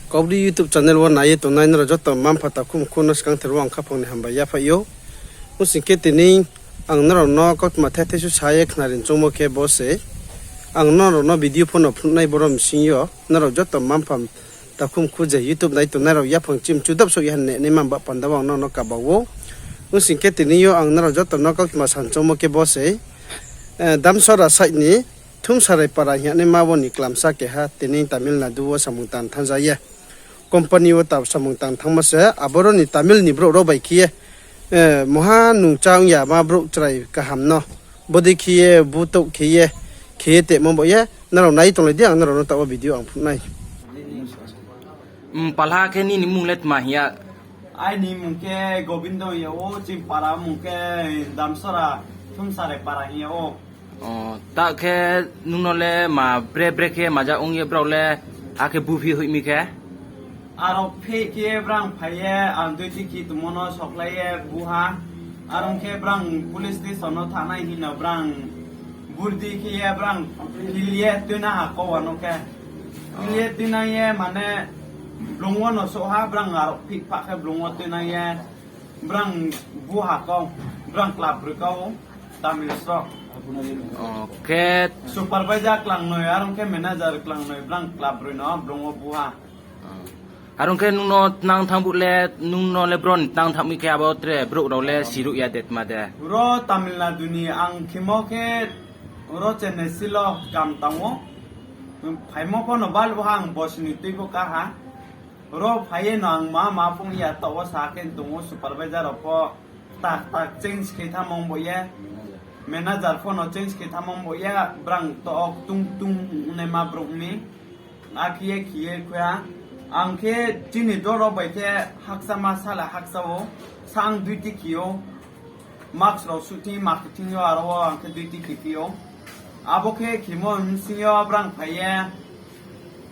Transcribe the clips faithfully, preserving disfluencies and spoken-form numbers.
Kaubru YouTube channel wo nai ye tongnai nrao joto mma-mpha takhu mkhu no skangther wo ang khaphang ni hambai yaphaih ou. Ong sing khe tini ang nrao no kautma thethei su sa ye khnari choungmo khe bo se. Ang nrao no video pho no phnuhnai boro bsing yo nrao joto mma-mpha takhu mkhu je YouTube nai tongnai rao yaphang chim chudap souh ya hing ye naima ba panda wo ang nrao no kaba ou. Ong sing khe tini yo ang nrao joto no kautma sa choungmo khe bo se. Damsara side ni Thumsarai para hing ye naima bo ni klamsa keha tini Tamil Nadu wo samung tang thanngja ye. Company wo ta samung tang thanngmo se, aboro ni Tamil ni brouh rao bai khe ye, moha nung chá ong ya ma brouh chrai kaham no bodei khe ye butouh khe ye, khe ye tongmo bo ye, nrao nai tonglai di, ang nrao no taoh wo video ang phnuh nai. Palha khe nini mmung le tma hing ya? Aini mmung khe Gobindo hing ya ou, chini para mmung khe Damsara, Thumsarai para hing ya ou. Ta khe nung no le ma bre bre khe maja ong ye brao le, akhe buphi hoih mi khe? Aro phi khe brang phai ye, ang duty khe tongmo no sokhlai ye bu ha. Are ong khe brang police station no thanngnai hing no brang burdi khe ye brang kil ye tuina ha kau ano khe. Kil ye tuinang ye mane blung wo no souh ha, brang aro phi pha khe blung wo tuinang ye. Brang bu ha kau, brang club broi kau, Tamil sro. Khe supervisor klangnoi, are ong khe manager klangnoi, brang club broi no blung wo bu ha. Are ong khe nung no tnang thanng bu le, nung no le bro ni tnang thanng mi khe abo tre brouh rao le siruh ya de tma de? Ro Tamil Nadu ni ang khemo khe, ro Chennai silo kam tang ou. Phaimo pho no baluh ha, ang bosni tui pho ka ha. Ro phai ye no ang ma ma phung ya taoh wo sa khe tong ou, supervisor rao pho tak tak change khe thanngmo bo ye, manager pho no change khe thanngmo bo ye, brang taoh tung tung naima brouh mi. Akhe ye khe ye khui ha. Ang khe chini dol rao bai khe hakcha ma sala hakcha ou, sa ang duty khe ou. Mask rao suh thing ma khe thing yo aro wo ang khe duty khe phi ou. Abo khe khemo bsing yo brang phai ye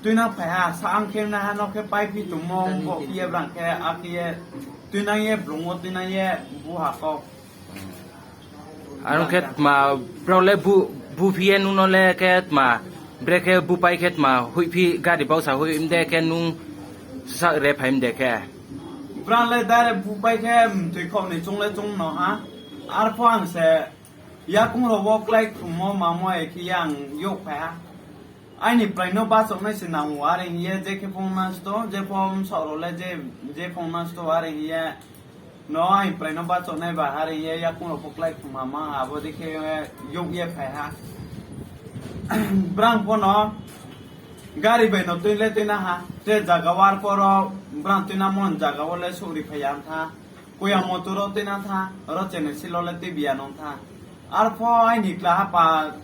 tuinang phai ha, sa ang khe naiha no khe paiphi tongmo bo phi ye brang khe, akhe ye tuinang ye blung wo tuinang ye bu ha kau. Are ong khe tma, brao le buphi ye nung no le khe tma, bre khe bupai khe tma hoihphi gari bausa hoih mde khe nung sa re phai mde khe? Brang le direct bupai khe mthoi khaoh ni choung le choung no ha. Arpho ang se yakoung rao wo klái khummo mamo e khe ye ang youh phai ha. Aini prai no bachaohnai se nang ou, are hing ye je khe phone ma sto, je phone bsaoh rao le je, je phone ma sto, are hing ye no aini prai no bachaohnai ba, are hing ye yakoung rao pho klái khumma ma, abo dei khe youh ye phai ha. Brang pho no gari bai no tui le tuina ha, tre zaga wo arpho ro brang tuinangmo zaga wo le souhri phai ya tha. Koya motor wo tuina tha, ro Chennai silo le tuibi ya nung tha. Arpho aini kla hapa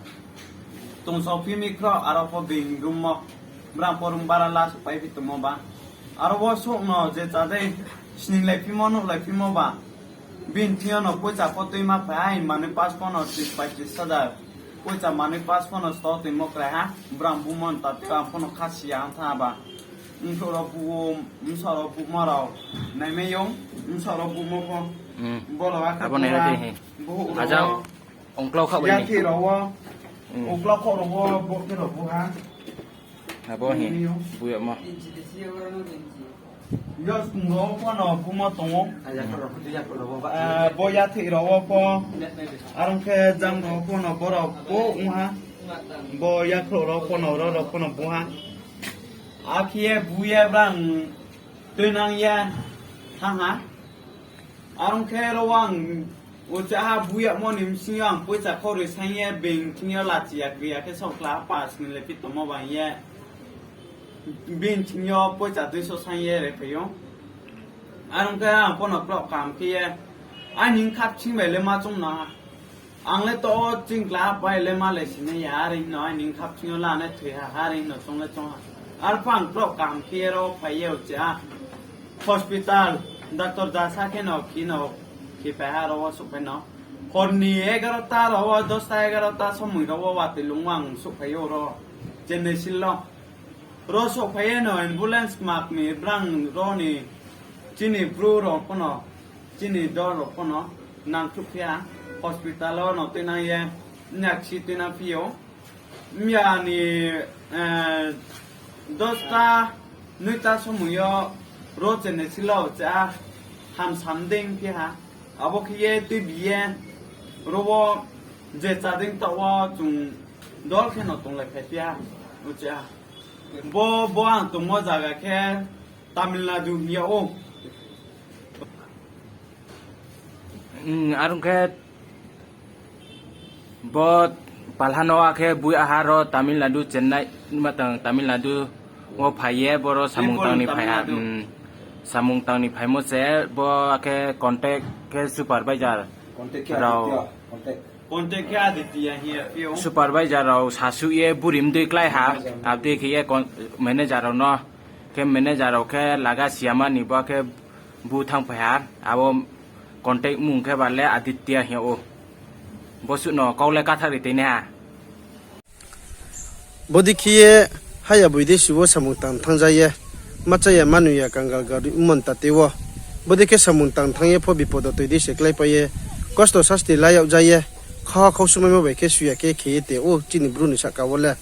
tongso phi mi khro, aro pho being room wo, brang pho room bara la souhpai phi tongmo ba. Aro wo souh no je chá dei, sninglai phimo, nuhlai phimo ba. Bini thing yo no poicha pho tuima phai ha, manoi pass pho no tris paitris hajar. Poicha manoi pass pho no sto tuimo krai ha, brang bumo ni ta tei ang pho no khasi ya ong tha ba. Bsaoh rao buh ou, bsaoh rao buhmo rao naimai ou, bsaoh rao buhmo pho. Borao akhe abo nai ra tei hi. Buh rao wo, ongklau khaoh bai ni. Yathih rao wo, ongklau khaoh rao wo, bo khe rao bu ha. Abo hi, bu yagmo. Yo skung rao pho no bumo tong ou. Bo yathih rao wo pho, are ong khe jang rao pho no borao bu ong ha. Bo yakhrouh rao pho no, ro rao pho no bu ha. Akhe ye bu ye brang tuinang ye thanng ha. Are ong khe ro ang uchih ha bu yagmo ni bsing yo ang poicha khoroi saing ye being thing yo lachi ya kri ya khe songkla ha pass ni le phi tongmo bang ye. Bini thing yo poicha duiso saing ye re phai ou. Are ong khe ang pho no kroh kaham khe ye, aini bkha bsing bai le ma choung no ha. Ang le to o chingkla ha pai le ma le sinai ya, are hing no aini bkha bsing yo la nai thoi ha, are hing no choung le choung ha. Arpho ang kroh kaham khe ye ro phai ye uchih ha. Hospital, doctor jasa khe no khi no, khi phai ha ro wo souhphai no. Hor ni egarota rao wo, dosta egarota somoi rao wo watoi lung wo ang souhphai ou ro, Chennai silo. Ro souhphai ye no ambulance kma kmi brang ro ni chini bru rao pho no, chini dol rao pho no nangkhruh phi ha, hospital wo no tuinang ye, mya khe tuinang phi ou. Mya ni, dosta Noita somoi yo ro Chennai sila o cha ham sam dei phi ha. Abo khe ye tuibi ye ro wo je chá dei taoh wo chung dol khe no tonglai phai phi ha. Uchih ha. Bo, bo ang tongmo zaga khe Tamil Nadu hing yag ou. Arung khe bo palha no akhe bui aha ro Tamil Nadu, Chennai, ma tang Tamil Nadu wo phai ye boro samung tang ni phai ha. Samung tang ni phaimo se bo akhe contact khe supervisor rao, supervisor rao sasuh ye buri mdui klái ha. Abdei khe ye manager rao no, khe manager rao khe laga siyama ni bo khe bu thanngphai ha. Abo contact mung khe ba le Aditya hing yag ou. Bosuh no kau le katha ri tui nai ha. Bodei khe ye haya boidesi wo samung tang thanngja ye, ma chaya ma nung ya kangal gari monta tei wo. Bodei khe samung tang thanng ye pho bipod o toi dei se kláipai ye, kosto sasti la yag ja ye, kha khau sumaimo bai khe suya khe khe ye te ou chini Bru ni sahka wo le.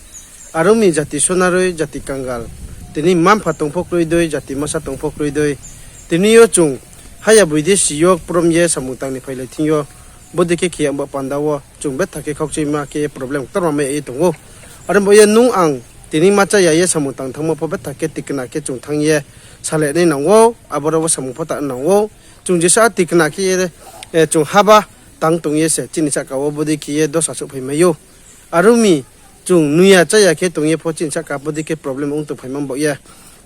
Are ong mi jati sonaroi, jati kangal. Tini mma-mpha tong pho kroi dei, jati masa tong pho kroi dei. Tini yo chung haya boidesi yo kprom ye samung tang ni phailai thing yo. Bodei khe khe ya ba panda wo chung betha khe khaukchuima khe problem ktorma mai ye tong ou. Are bo ye nung ang tini ma chaya ye samung tang thanngmo pho betha khe tikna khe chung thanng ye salai nai nang ou, aboro wo samung pho ta nang ou. Chung jesa tikna khe ye, chung haba tang tong ye se chini sahka wo bodei khe ye dosa souhphai mai ou. Are ong mi chung nung ya chaya khe tong ye pho chini sahka bodei khe problem ong tongphaima baoh ye.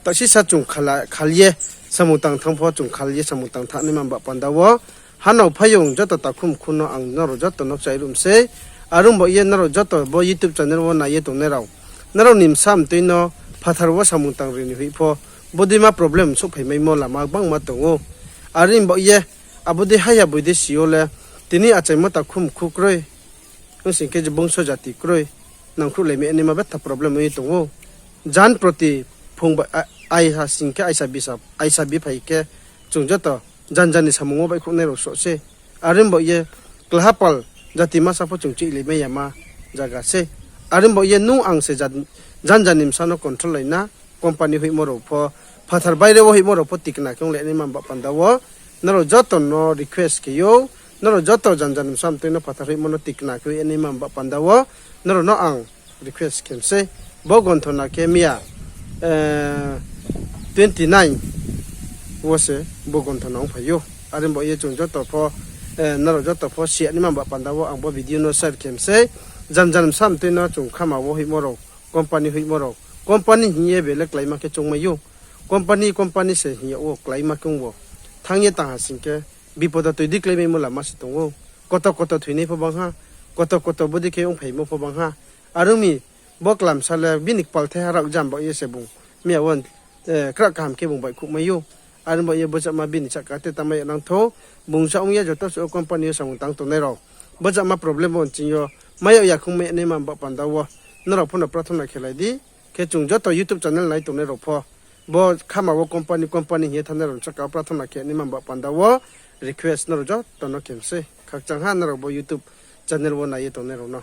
Taoh sisa chung khal ye samung tang thanng pho chung khal ye samung tang thanng naima ba panda wo. Hanao phaiyong joto takhu mkhu no ang nrao joto no kchai ruh mi sei. Are ong baoh ye nrao joto bo YouTube channel wo nai ye tongnai rao, nrao ni bsa mtui no phathar wo samung tang ri ni hoih pho, bodeima problem souhphai maimo lama gbangma tong ou. Are ong baoh ye, abo dei haya boidesi yo le, tini achaimo takhu mkhu kroi, ong sing khe je bongso jati kroi, nangkhruhlai mai naima betha problem ong ye tong ou. Jan proti phung bai, aisa sing khe aisa biphai khe, chung joto janja ni samung wo baihkhouhnai rao soh sei. Are ong baoh ye, klaha pal jati masa pho chung chihlai mai yama zaga sei. Are ong baoh ye nung ang se janja ni bsa no control lai na, company hoihmo rao pho, phathar baire wo hoihmo rao pho tikna khe onglai naima ba panda wo, nrao joto no request khe ou, nrao joto janja ni bsa mtui no phathar hoihmo no tikna khe ong ye naima ba panda wo, nrao no ang request khe mi sei. Bo gonthona khe miya twenty nine wo se bo gonthona ongphai ou. Are ong baoh ye chung joto pho, nrao joto pho si ya naima ba panda wo ang bo video no share khe mi sei. Janja ni bsa mtui no chung khama wo hoihmo rao, company hoihmo rao, company hing ye bele kláima khe choungmai ou. Company, company se hing yag wo kláima khe ong wo. Thanng ye tang ha sing khe, bipod o toi dei kláimaimo lama se tong ou. Koto koto thoinai pho bang ha, koto koto bodei khe ongphaimo pho bang ha. Are ong mi, bo klamsa le bini kpal thaiha rao jam baoh ye se bung miya wo, krak kaham khe bung baihkhouhmai ou. Are ong baoh ye bojama bini sahka te tangmai yag nang thou, bung sa ong ye joto suh wo company yo samung tang tongnai rao, bojama problem wo nching yo mai yag ya khongmai naima ba panda wo, nrao pho no prathona khe lai di. Khe chung joto YouTube channel nai tongnai rao pho, bo khama wo company, company hing ye thanngnai rao ni sahka wo prathona khe naima ba panda wo request nrao joto no khe mi sei. Khakchang ha nrao bo YouTube channel wo nai ye tongnai rao no.